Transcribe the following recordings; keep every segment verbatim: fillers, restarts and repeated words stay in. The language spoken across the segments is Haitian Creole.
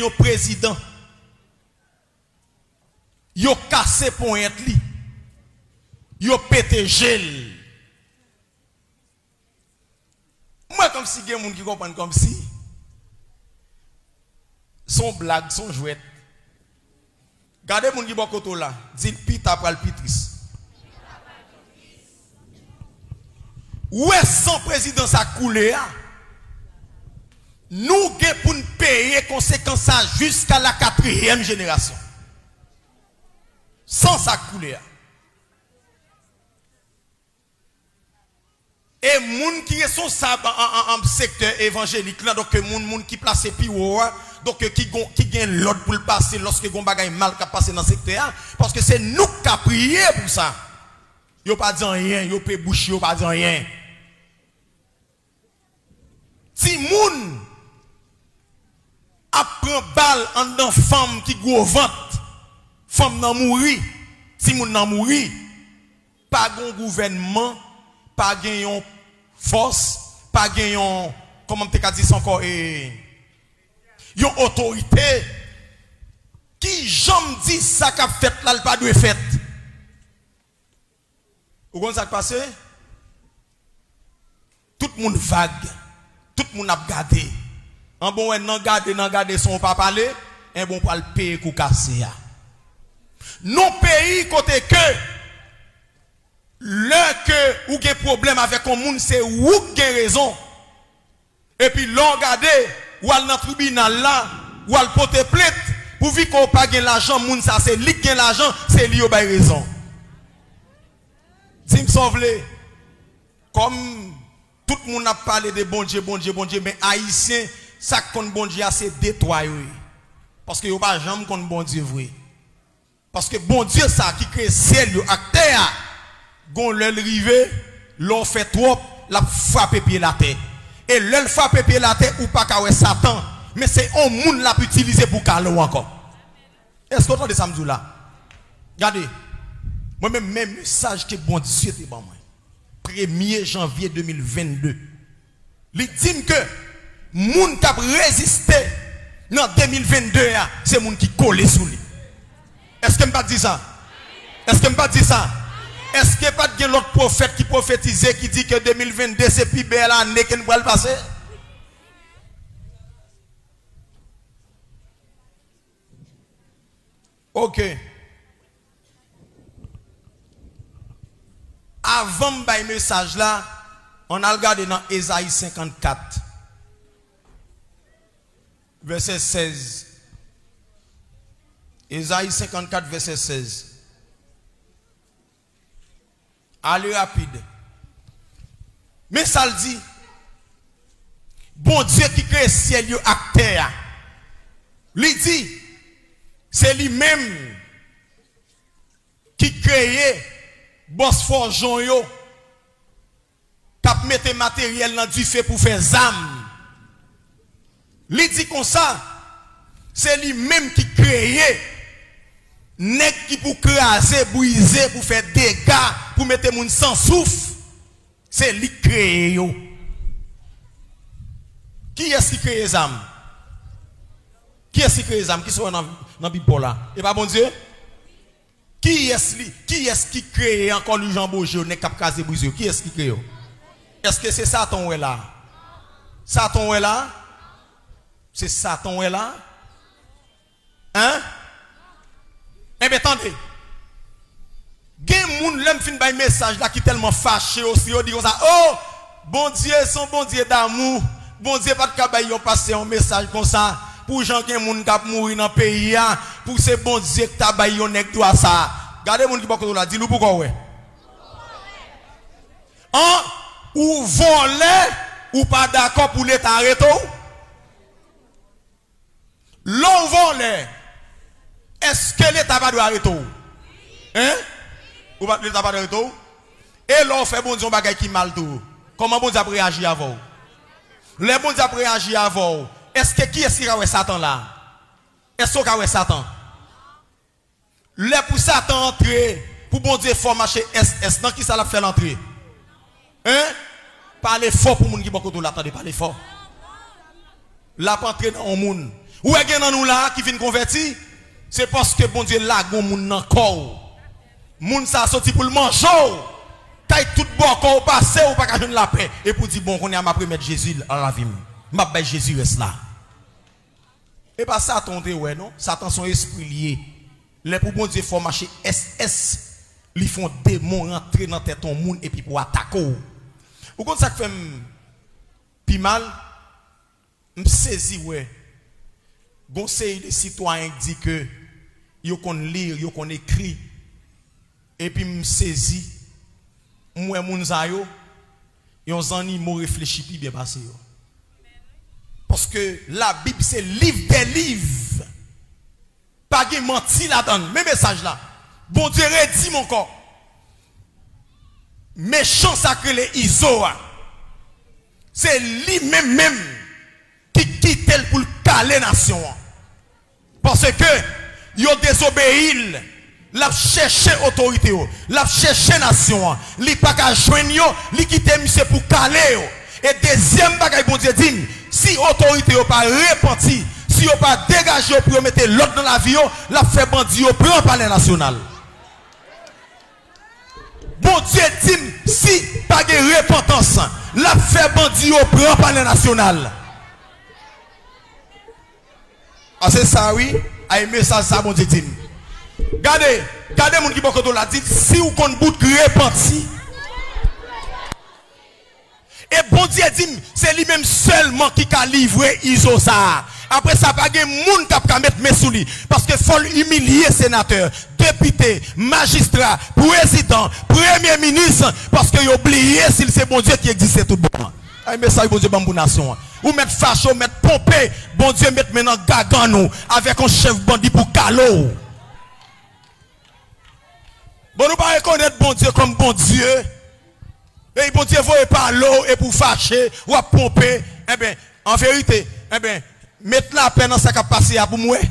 yon prezidan. Yo kase ponyèt li. Yo pete je l. M wè kòmsi gen moun ki konprann kòmsi se yon blag, se yon jwèt. Gade moun ki bò kote w la, di l pita pral pi tris. Ou wè san prezidan sa koule a, nou gen pou n peye konsekans sa jiska la katriyèm jenerasyon. San sa koule a. E moun ki responsab an, an, an, an sektè evanjelik la, donk moun, moun ki plase pi wo a, donk ki gon, ki gen lòd pou l pase lòske gon bagay mal k ap pase nan sektè a, paske se nou k ka priye pou sa. Yo pa di anyen, yo pe bouch yo, pa di anyen. Timoun ap pran bal anndan fanm ki gwo vant. Fanm nan mouri, timoun nan mouri. Pa gen yon gouvènman, pa gen yon fòs, pa gen yon, kòman m te ka di sa ankò, e, yon otorite ki janm di sa k ap fèt la, l pa dwe fèt. Ou konn sa k pase? Tout moun vag. Tout moun ap gade. An bon, wè, nan gade, nan gade san w pa pale, enben w pral peye kou kase a. Non peyi kote ke lè ke ou gen pwoblèm avèk yon moun, se ou k gen rezon. Epi lè w gade, w al nan tribinal la, w al pote plent, pouvi ke w pa gen lajan, moun sa se li k gen lajan, se li yo bay rezon. Di m sa w vle. Kòm tout moun ap pale de Bondye, Bondye, Bondye, men Ayisyen, sa k konn Bondye a, se de twa yo ye. Paske yo pa janm konn Bondye vre. Paske Bondye sa ki kreye syèl yo ak tè a, gon lè l rive, lè w fè twòp, l ap frape pye l atè. E lè l frape pye l atè, ou pa ka wè Satan, men se yon moun l ap itilize pou kale w ankò. Èske w tande sa m di w la? Gade, mwen menm, men mesaj ke Bondye te ban mwen, premye janvye de mil vennde, li di m ke moun k ap reziste nan de mil vennde a, se moun ki kole sou li. Èske m pa t di sa? Èske m pa t di sa? Èske pa t gen lòt pwofèt ki pwofetize, ki di ke de mil vennde se pi bèl ane ke n pral pase? Oke. Avan m bay mesaj la, ann al gade nan Ezayi senkannkat, vèsè sèz. Ezayi senkannkat, vèsè sèz. Ale rapid. Men sa l di, Bondye ki kreye syèl yo ak tè a, li di, se li menm ki kreye bòs fòjon yo, k ap mete materyèl nan dife pou fè zam. Li di konsa, se li menm ki kreye nèg ki pou kraze, brize, pou fè dega, pou mete moun san souf. Se li k kreye yo. Kiyès ki kreye zam? Kiyès ki kreye zam? Kisa w wè nan, nan Bib pa w la? E pa Bondye? Kiyès li, kiyès ki kreye ankò lou jan boje yo, nèg k ap kraze brize yo? Kiyès ki kreye yo? Èske se Satan w wè la? Satan w wè la? Se Satan w wè la? Hein? Enben, tande. Gen moun, lè m fin bay mesaj la, ki tèlman fache osi, yo di konsa, "Oh, Bondye se yon Bondye damou. Bondye pa t ka bay yon pastè yon mesaj konsa. Pou jan gen moun k ap mouri nan peyi a, pou se Bondye k ta bay yon nèg dwa sa a." Gade moun ki bò kote w la, di l ou poko wè. An, ou vòlè, ou pa dakò pou Leta arete w? Lè w vòlè, èske Leta pa dwe arete w? Hein? Ou pa, Leta pa dwe arete w? E lè w fè Bondye yon bagay ki mal tou, kòman Bondye ap reyaji avè w? Lè Bondye ap reyaji avè w, èske, kiyès ki ka wè Satan la? Èske w ka wè Satan? Lè pou Satan antre, pou Bondye fè w mache S S, nan kisa l ap fè l antre? Hein? Pale fò pou moun ki bò kote w la tande, pale fò. L ap antre nan yon moun. Ou wè gen nan nou la a ki vin konvèti, se paske Bondye lage yon moun nan kò w. Moun sa a soti pou l manje w. Kay tout bò kò w pase, ou pa ka jwenn lapè. Epi w di, "Bon, kounye a m ap remèt Jezi nan lavi m. M ap bay Jezi rès la." E pa Satan w te wè, non. Satan se yon espri l ye. Lè pou Bondye fè w mache S S, li fè yon demon rantre nan tèt yon moun epi pou atake w. Ou konn sa k fè m pi mal? M sezi wè gon seri de sitwayen k di ke yo konn li, yo konn ekri. Epi m sezi, m wè moun sa yo, yon zannimo reflechi pi byen pase yo. Paske Labib se liv dè liv. Pa gen manti ladan l. Men mesaj la. Bondye redi m ankò. Mechan sa k rele Izo a, se li menm menm ki kite l pou l kale nasyon an. Paske yo dezobeyi l, l ap chèche otorite yo, l ap chèche nasyon an. Li pa ka jwenn yo, li kite misye pou kale yo. E dezyèm bagay Bondye di m, si otorite yo pa repanti, si yo pa degaje yo pou yo mete lòd nan lavi yo, l ap fè bandi yo pran Palè Nasyonal. Bondye di m, si pa gen repantans, l ap fè bandi yo pran Palè Nasyonal. A, se sa wi. Ay, mesaj sa Bondye di m. Gade, gade moun ki bò kote w la, di l, si w konn bout repanti. E Bondye di m, se li menm sèlman ki ka livre Izo sa a. Apre sa, pa gen moun k ap ka met men sou li. Paske fò l imilye senatè, depite, majistra, prezidan, premye minis, paske yo bliye si l se Bondye ki egziste tout bon an. Ay, mesaj Bondye ban m pou nasyon an. Ou mèt fache, ou mèt ponpe, Bondye met men nan gagann ou avèk yon chèf bandi pou kale w. Bon, nou pa rekonèt Bondye kòm Bondye. E Bondye voye pale w epi w fache, w ap ponpe. Enben, an verite, enben, met lapè nan sa k ap pase a pou m wè.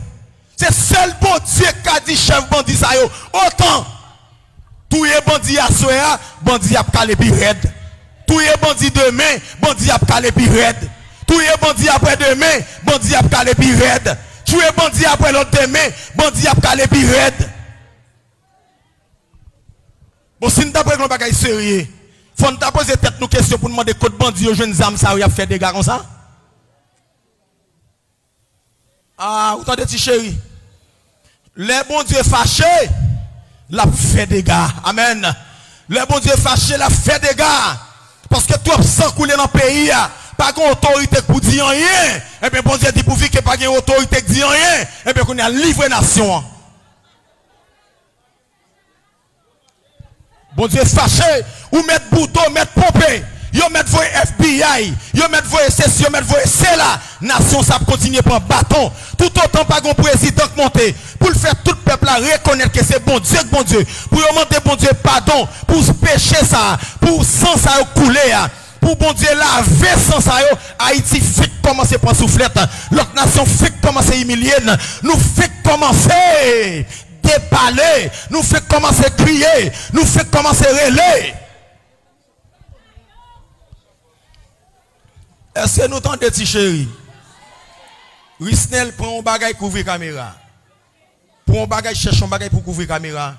Se sèl Bondye k ka di chèf bandi sa yo, otan! Touye bandi aswè a, bandi ap kale pi rèd. Touye bandi demen, bandi ap kale pi rèd. Touye bandi aprè demen, bandi ap kale pi rèd. Touye bandi aprè lòt demen, bandi ap kale pi rèd. Bon, si n t ap regle yon bagay serye, fò n ta poze tèt nou kesyon pou n mande kot bandi yo jwenn zam sa yo y ap fè dega konsa. Ah, ou tande ti cheri? Lè Bondye fache, l ap fè dega. Amèn. Lè Bondye fache, l ap fè dega. Paske twòp san koule nan peyi a. Pa gen otorite k pou di anyen. Ebyen, Bondye di pouvi ke pa gen otorite k di anyen, ebyen, kounye a, livre nasyon an. Bondye fache, ou mèt boudo, mèt ponpe. Yo mèt voye F B I, yo mèt voye sesi, yo mèt voye sela. Nasyon sa ap kontinye pran baton. Toutotan pa gen yon prezidan k monte pou l fè tout pèp la rekonèt ke se Bondye k Bondye, pou yo mande Bondye padon pou peche sa a, pou san sa yo k koule a, pou Bondye lave san sa yo, Ayiti fèk kòmanse pran souflèt. Lòt nasyon fèk kòmanse imilye n. Nou fèk kòmanse depale, nou fèk kòmanse kriye, nou fèk kòmanse rele. Èske nou tande, ti cheri? Risnel, pran yon bagay, kouvri kamera. Pran yon bagay, chèche yon bagay pou kouvri kamera.